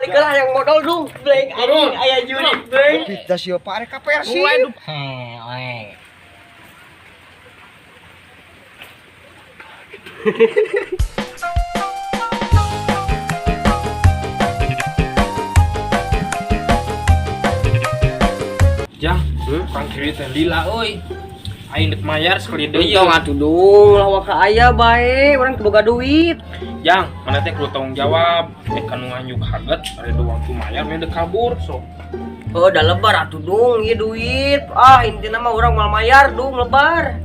Balik lah yang modal dong. Bleng anjing aya jurik bleng. Da Silva arek ka Persib. Heh, oe. Jang, tukang kredit teh lila euy. Aing dek mayar sekali deui. Iya atuh dung, lawa ka aya bae, urang teu boga duit. Jang, mana teh kudu tanggung jawab. Eh kanu nganyuk haget, ada waktu mayar mah dek kabur sok. Oh, udah lebar atuh dung, ieu duit. Ah, intina mah urang moal mayar dung lebar.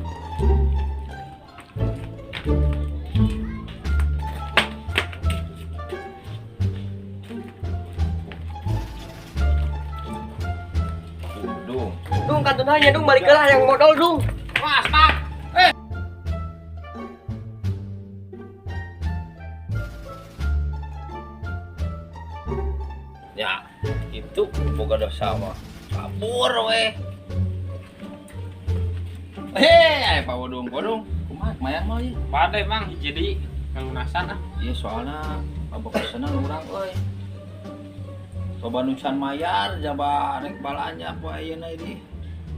Dung. Dung kantun hanya dung balik lah yang modal dung. Wah, Pak. Eh. Ya, itu boga dosa mah. Kabur we. Hei, aya Pak Wodong, Wodong. Kumaha mayar mah ieu? Bade Mang hiji deui ngalunasan ah. Iya soalna pabekesenan urang euy. Coba nu can mayar jaba rek balanja poe ayeuna ini.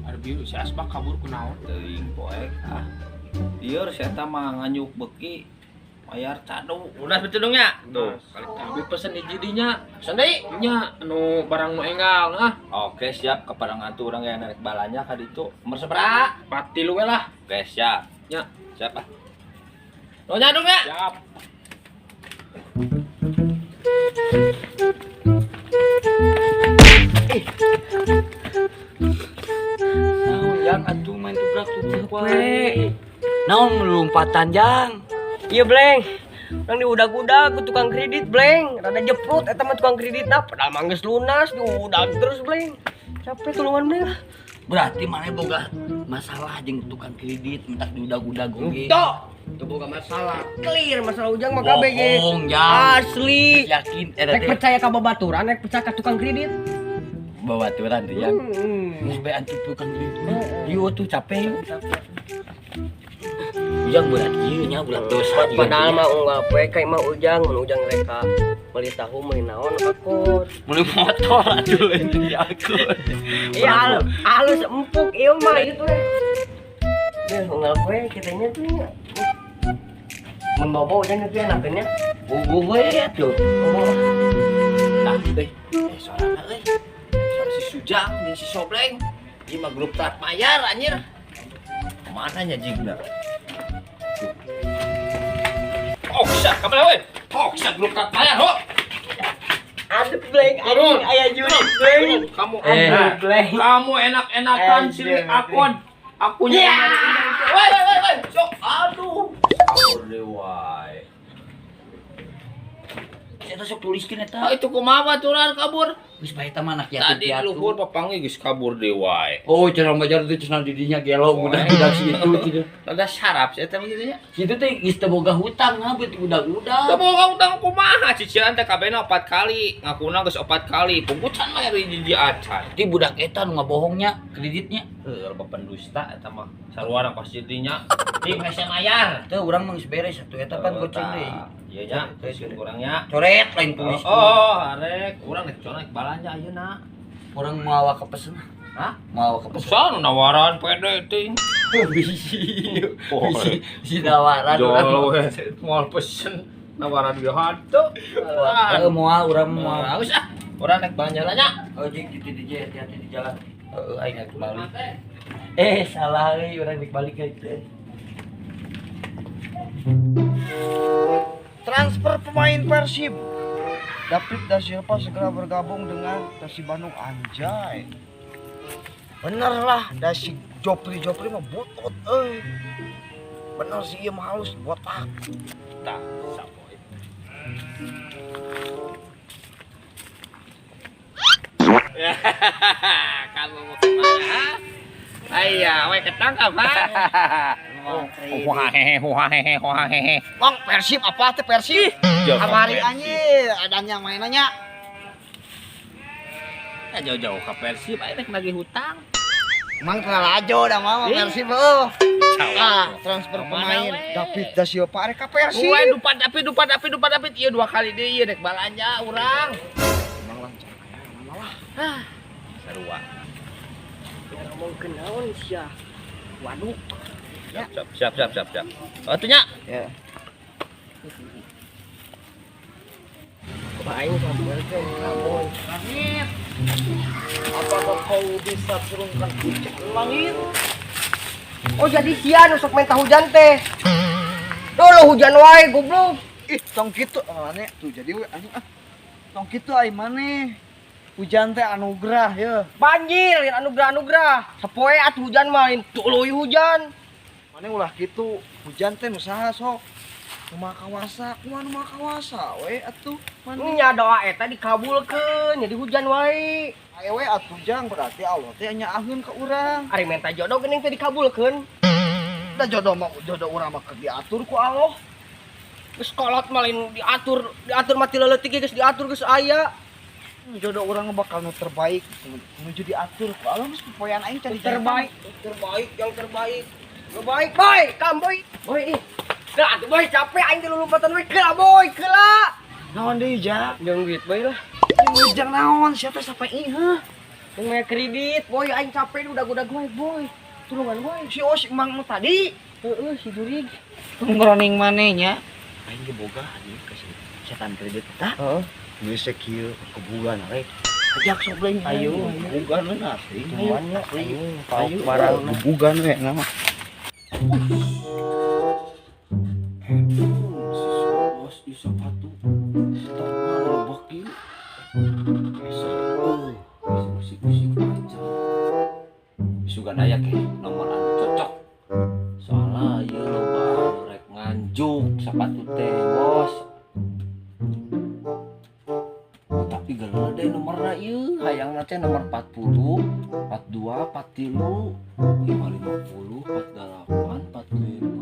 Ada bieu si Asbak kabur kunaon? Teuing poek ah. Lieur si eta mah nganyuk beuki mayar cadu. Lunas betul dong nya? Tuh, Tapi pesen hiji deui nya. Pesen deui. Nya anu barang nu enggal ah. Oke, siap kepada ngantu urang yang rek balanja ka ditu. Nomor sabaraha? 43 we lah. Oke, siap. Nya. Siap ah. Nunya dong ya? Siap. Naon jang atuh main tubrak tubrak wae. Naon lompatan jang? Iya bleng. Urang diudag-udag ku tukang kredit bleng. Rada jeprut eta mah tukang kreditna padahal mah geus lunas diudag terus bleng. Capek tulungan bleng lah. Berarti mana boga masalah jeung tukang kredit mentak diudag-udag oge. Tuh, teu boga masalah. Clear masalah ujang mah kabeh ge. Bohong jang. Asli. Yakin eta Rek teh percaya ka babaturan, rek percaya ka tukang kredit. babaturan teh jang. Hmm. Geus bae antu tukang kredit. Ieu tuh capek. Ujang berat ieu nya berat dosa juga. Padahal mah unggal poe ka imah ujang, mun ujang rek ka meuli tahu meuli naon akut. Meuli motor atuh lain di akut. Iya, halus empuk ieu mah itu teh. Deh, unggal poe kitanya tuh nya. Mun bobo ujang itu enakeun nya. Bobo we atuh. Bobo. Nah, euy, sorana euy. Suara si Sujang jeung si Sobleng. Ieu mah grup telat mayar anjir. Kemana nya jigna? Oh, bisa, kamana we? Oh, bisa grup telat mayar, ho. Aduh bleng anjing aya jurik bleng. Kamu Aduh bleng. Kamu enak-enakan sini akun. Akunya Ya. yang nyari-nyari. Woi, woi, woi, woi. Sok, aduh. Kabur deui wae. Eta sok tuliskeun Ah, eta. itu kumaha baturan kabur? Geus bae eta mah anak yatim Tadi piatu. luhur papanggih geus kabur deui wae. Oh, cara majar teh cenah di dinya gelo budak-budak si itu cenah. Rada sarap sih eta mah kitu nya. Si itu teh geus teu boga hutang ha beuti budak-budak. Teu boga utang kumaha cicilan teh kabehna 4 kali, ngakuna geus 4 kali. Pungkucan mah ri jiji acan. Ti budak eta nu ngabohongnya kreditnya. Heuh, loba pendusta eta mah. Sarua pasti dinya. Tim hese mayar. Teu urang mah geus beres atuh eta pan goceng deui. Iya nya, tuliskeun kurangnya. Coret lain tulis. Oh, arek urang rek corek balanja ayeuna. Urang moal kepesen. Hah? Moal kepesen. Usah nu nawaran pede ting. Bisi. Bisi bisi nawaran urang. Jol we, moal pesen nawaran ge hantu. Heeh, moal urang moal. Bagus ah. Urang rek balanja lah nya. Oh, jeung di DJ hati-hati di jalan. Heeh, aing rek balik. Eh, salah euy urang rek balik ka itu. Transfer pemain Persib. David da Silva segera bergabung dengan Persib Bandung anjay. Bener lah, da si Jopri mah botot euy. Bener sih ieu mah halus botak. Tah, sapoe. Kamu mau kemana? Ayah, we ketangkap, ha? Wah hehe, wah hehe, wah hehe. Bang, Persib apa teh Persib? Kamari anjir, adanya mainannya. Ya jauh-jauh ke Persib, ayo rek nagih hutang. Emang kenal aja udah mau Persib heuh. Ah, transfer pemain David da Silva arek ka Persib. Wah, dupa David, dupa David, dupa David. Iya dua kali deui ieu rek balanja urang. Hah, sarua. Ngomongkeun naon sia? Waduh. Siap. Atuh nya. Ya. Aing sampeurkeun kaboy. Langit. Apakah kau bisa turunkan hujan langit? Oh jadi sia nu sok minta hujan teh. Dulu hujan wae goblok. Ih, tong kitu maneh tuh jadi we anjing ah. Tong kitu ai maneh. Hujan teh anugerah ye. Banjir lain anugerah-anugerah. Sapoe atuh hujan mah lain tuluy hujan. Maneh ulah kitu, hujan teh nu saha sok? Nu maha kawasa, kumaha nu maha kawasa we atuh maneh. Nya doa eta dikabulkeun jadi hujan wae. Ayo we atuh jang berarti Allah teh nyaaheun ka urang. Ari menta jodoh geuning teh dikabulkeun. Da jodoh mah jodoh urang mah keur diatur ku Allah. Geus kolot mah lain diatur, diatur mati leuletik geus diatur geus aya. Jodoh urang bakal nu terbaik menuju diatur ku Allah geus popoean aing cari terbaik, terbaik yang terbaik. Terbaik boy, kam boy. Boy ih. Dah atuh boy capek aing teh lulumpatan we keula boy, keula. Naon deui jang? Jeung duit boy lah. Jeung jang naon sia teh sampai ih heuh. Jeung maya kredit boy aing capek udah-udah gue boy. Tulungan boy. Si Os emang nu tadi. Heeh si jurig. Tunggroning maneh nya. Aing ge boga anjing ka setan kredit eta. Heeh. Geus kieu kebugan rek. Ajak sok beuing. Ayo, kebugan we asli. Cuman nya Ayo, aing barang kebugan we nama. Si bos di sepatu stok ngalebok ieu. Bisa euy, musik-musik aja. Sugan aya ke nomor anu cocok. Soalna ieu loba anu rek nganjuk sepatu teh, bos. Tapi geuleuh nomorna ieu, hayangna teh nomor 40, 42, 43, 50, 48, 45.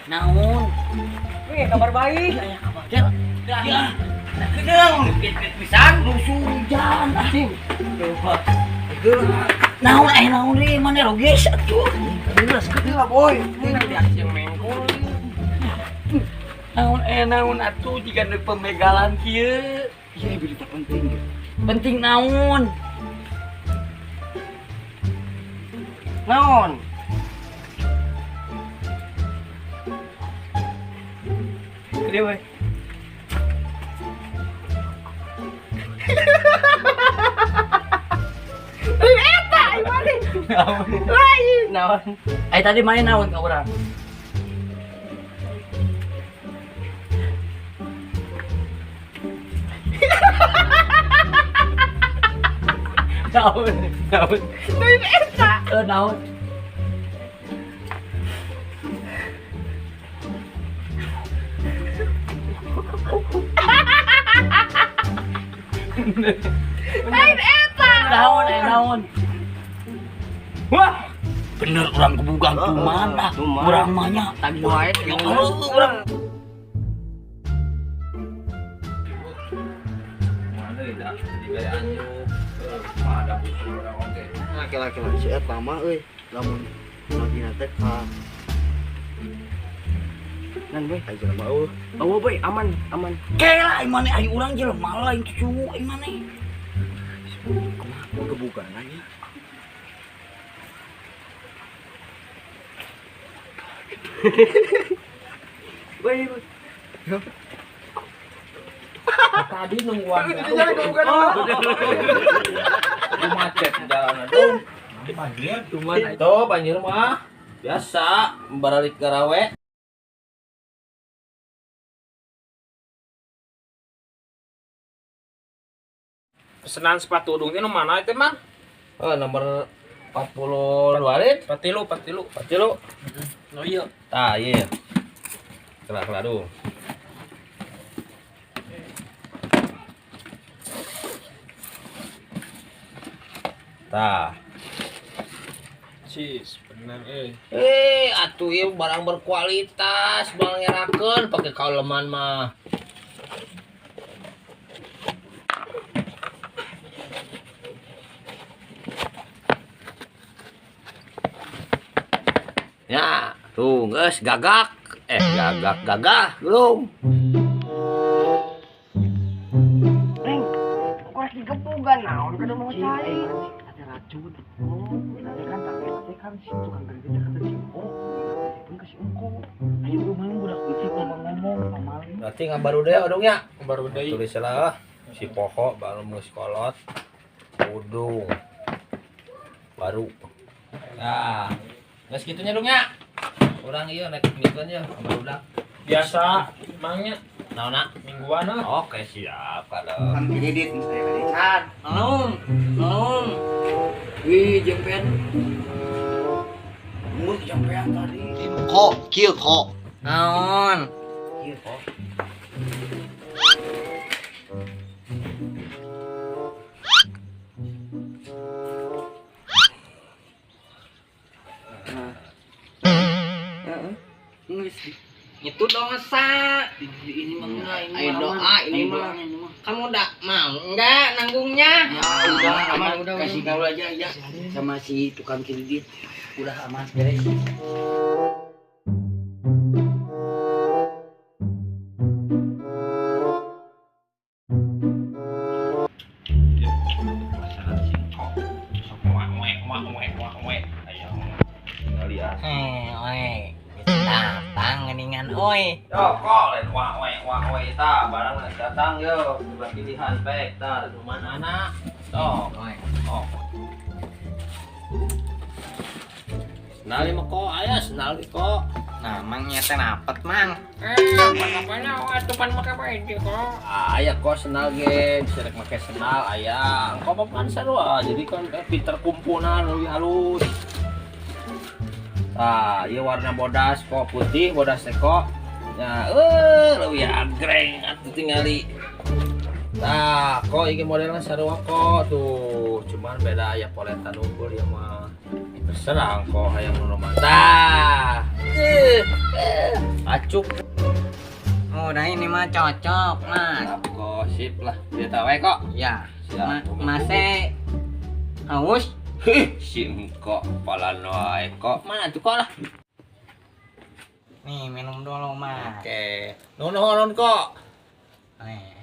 Naon? Wih, kabar baik. Ya, ya. Gedeng, pisan lusuh hujan anjing. Naon naon deui maneh roges atuh. Geus lah boy. Yang mengkol. Naon naon atuh jiga nu pembegalan kieu. Iya berita penting ya. Penting naon? Naon? Gede boy. Eta imane. Lain. Naon? Ai tadi main naon ka urang? Naon? Naon? Lain eta. Naon? Lain eta. Naon, naon. Wah, bener urang kebugang tuman lah. Urang mah nya tagih wae ya Allah urang. Mana da dibere anjuk. Mah ada butuh urang oge. Laki-laki si eta mah euy, lamun nagina teh ka Nan boy. Ai jelema eueuh. Oh boy, aman, aman. Kela ai maneh ai urang jelema lain cucu ai maneh. Kumaha kebugan nya. Boy, boy. Tadi nungguan. Itu macet jalanan dong. Banjir, cuman itu banjir mah biasa baralik garawe. Pesanan sepatu udung itu mana itu mah? Oh, nomor 42 rit. 43, 43. Oh iya. Tah, iya. Kela-kela dulu. Tah. Cis, bener euy. Atuh ieu barang berkualitas, barang ngerakeun pake kauleman mah. Tuh, geus gagak. Gagak gagah belum. Bleng, korek digebugan naon kada mau cai. Ada racun. Oh, nanti kan tapi kan si tukang kredit kata si Engko. Pun ke si Engko. Ayo lu budak leutik ngomong-ngomong pamali. Berarti ngabaru deui odongnya. Baru deui. Tulis lah si pokok baru muskolot udung baru. Nah, geus kitu nya dong nya. Urang ieu naik mingguan ya barudak. Biasa mangnya Naonna? mingguan ah. Oke, siap kalau. Kan kredit saya kredit. Naon? Naon? Wih, jempean. Mun jampean tadi. Kok kieu kok. Naon? Kieu kok. Itu dong sa. Ini mah enggak, ini mah doa ini mah. Kamu udah mau enggak nanggungnya? Ya udah aman, udah, kasih tahu aja ya sama si tukang kredit. Udah aman beres. Oi, datang geningan oi. Yo, kok lain wah we ta barang datang yo, buat pilihan pek ta rumah anak. Sok, Oi. oh. Senal mah kok aya senal kok. Nah, mang nyata napet mang. Apa-apanya atupan make baju kok. Aya kok senal ge, bisa rek make senal aya. Engko apa pan sarua, jadi kan pinter kumpunan leuwih halus. Tah, ieu warna bodas kok putih, bodas teh kok. Nah, leuwih agreng atuh tingali. Tah, kok iki modelna sarua kok tuh, cuman beda aya poletan unggul ieu mah. Terserah kok hayang nu mah. Tah. Acuk. Oh, nah ini mah cocok, Mas. Siap kok, sip lah. Dia tahu kok. Ya. Siap. Mase haus? Hih, si engkok palanoe kok. Mana tuh kok lah. Nih, minum dulu, Mas. Oke. Nuhun kok. Nih.